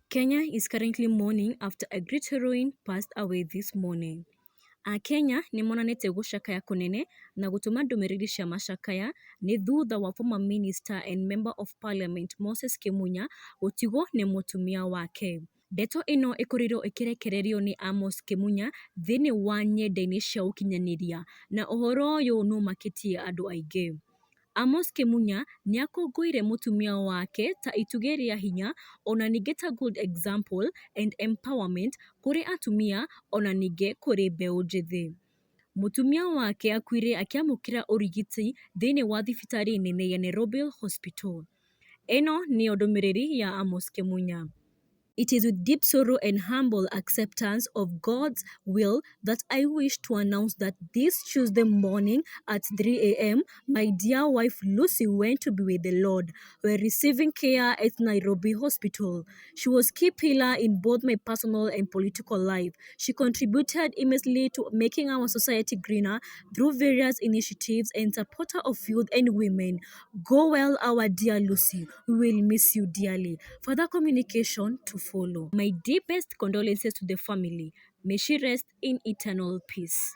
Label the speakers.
Speaker 1: Kenya is currently mourning after a great heroine passed away this morning. Akenya nĩmonanĩtie gũcakaya kũnene na gũtũma ndũmĩrĩri cia macakaya nĩ thutha wa former minister and member of parliament Moses Kĩmunya gũtigwo nĩ mũtumia wake. Ndeto ĩno ĩkorirwo ĩkĩrekererio nĩ Amos Kĩmunya thĩinĩ wa nenda-inĩ cia ũkinyanĩria na ũhoro ũyũ nĩũmakĩtie andũ aingĩ. Amos Kĩmunya nĩakũngũĩire mũtumia wake ta itugĩ rĩa hinya ona ningĩ ta good example and empowerment kũrĩ atumia ona ningĩ kũrĩ mbeũ njĩthĩ. Mũtumia wake akuire akĩamũkĩra ũrigiti thĩinĩ wa thibitarĩ nene ya Nairobi Hospital. Ĩno nĩyo ndũmĩrĩri ya Amos Kĩmunya. It is with deep sorrow and humble acceptance of God's will that I wish to announce that this Tuesday morning at 3 a.m., my dear wife Lucy went to be with the Lord while receiving care at Nairobi Hospital. She was key pillar in both my personal and political life. She contributed immensely to making our society greener through various initiatives and supporter of youth and women. Go well, our dear Lucy. We will miss you dearly. Further communication to follow. My deepest condolences to the family. May she rest in eternal peace.